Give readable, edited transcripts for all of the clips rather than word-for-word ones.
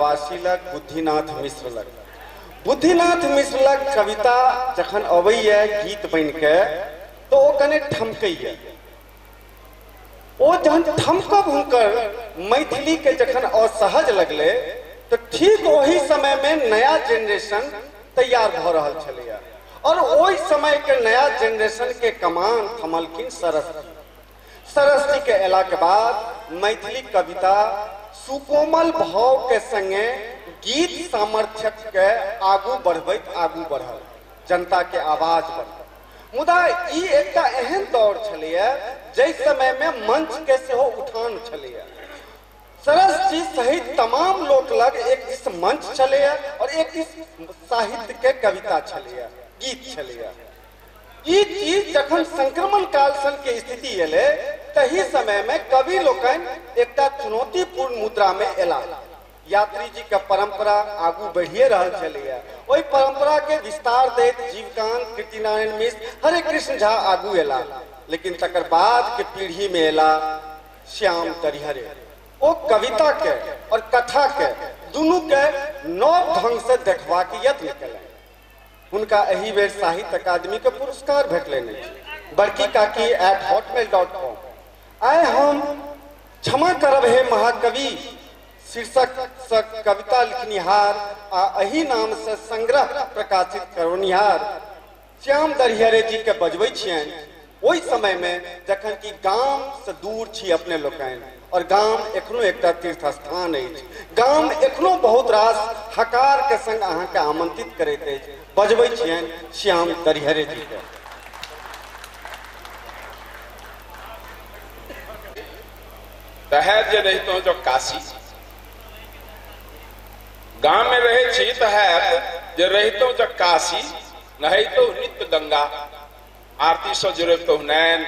वासी लग बुद्धिनाथ मिश्र लग। बुद्धिनाथ मिश्र लग कविता जखन अबैया गीत बन के तो ओ कने ठमकैया। ओ जहन ठमकब हुनकर मैथिली के जखन असहज लगले तो ठीक वही समय में नया जनरेशन तैयार भ रहल छलैया और ओहि समय के नया जनरेशन के कमान थमलखिन सरस जी। सरस जी के अयला के बाद मैथिली कविता सुकोमल भाव के संगे गीत सामर्थ्य के आगू बढ़बैत आगू बढ़ल, जनता के आवाज बढ़ल। मुदा ई एकटा एहन दौर छलैया जाहि समय में मंच के सेहो उठान छलैया। सरस जी सहित तमाम लोक लग एक दिस मंच छलैया और एक दिस साहित्य के कविता छलैया, गीत छलैया। ई चीज जखन संक्रमण काल सन के स्थिति एलै तही समय में कवि लोकनि एकटा चुनौतीपूर्ण मुद्रा में एला। यात्री जी के परंपरा आगू बढ़िए रहल छलैया, ओहि परंपरा के विस्तार दैत जीवकांत, कीर्तिनारायण मिश्र, हरे कृष्ण झा आगू एला। लेकिन तकर बाद के पीढ़ी में एला श्याम दरिहरे। ओ कविता के और कथा के दुनू के नव ढंग से देखबाक यत्न केलनि। हुनका एहि बेर साहित्य अकादमी के पुरस्कार भेटलनि अछि। बड़की काकी @hotmail.com। आइ हम क्षमा करब हे महाकवि शीर्षक से कविता लिखनिहार आ एहि नाम से संग्रह प्रकाशित करौनिहार श्याम दरिहरे जी के बजबै छियनि। ओहि समय में जखन कि गाम से दूर छी अपने लोकनि और गाम एखनो एकटा तीर्थ स्थान अछि, गाम एखनो बहुत रास हकार के संग अहाँके आमंत्रित करैत अछि। बजबै छियनि श्याम दरिहरे जी के। तऽ हैत जे रहितहुँ जँ काशी गाम में रहै छी तऽ हैत जे रहितहुँ जँ काशी, नहैतहुँ नित्य गंगा, आरती सँ जुड़बितहुँ नैन,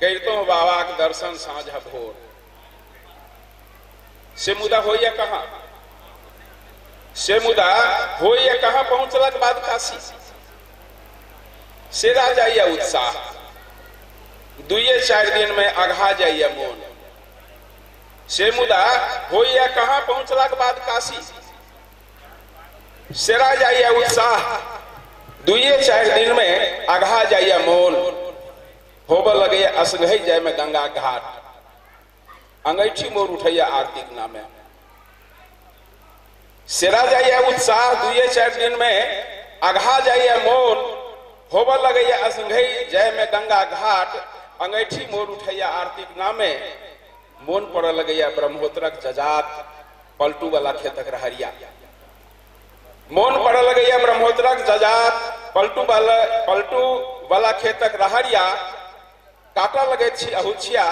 करितहुँ बाबाक दर्शन साँझ भोर। से मुदा होइया कहाँ, से मुदा होइया कहाँ पहुँचलाक बाद काशी। सेरा जाइया उत्साह, दुइये चारि दिन में अघा जाइया मोन। से मुदा होइया कहाँ पहुँचलाक बाद काशी। सेरा जाइया उत्साह, दुइये चारि दिन में अघा जाइया मोन। होबऽ लगैया असगही जाय में गंगा घाट, अंगैठी मोर उठैया आरतीक नामे। सेरा जाइया उत्साह, दुइये चारि दिन में अघा जाइया मोन। होबऽ लगैया असगही जाय में गंगा घाट, अंगैठी मोर उठैया आरतीक नामे। मोन पड़ऽ लगैया ब्रह्मोत्तरक जजात, पलटू वाला खेतक रहरिया। मोन पड़ऽ लगैया ब्रह्मोत्तरक जजात, पलटू वाला खेतक रहरिया। काटऽ लगैत छी अहुछिया,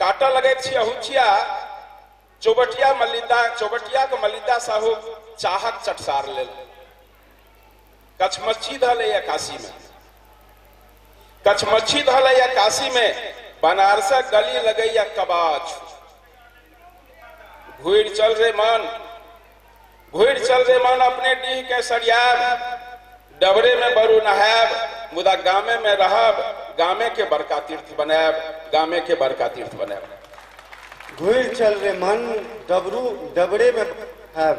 काटऽ लगैत छी अहुछिया, चौबटिया मलिदा, चौबटिया के मलिदा साहू चाहक चटसार लेल। कछमच्छी धलैया काशी में, कछमच्छी धलैया काशी में, बनारसक गली लगैया कबाच। घुरि चल रे मन, घुरि चल रे मन अपने डीह के सरियाब, डबरे में बरू नहायब, मुदा गामे में रहब, गामे के बड़का तीर्थ बनायब, गामे के बड़का तीर्थ बनायब। घुरि चल रे मन डबरू डबरे में नहायब,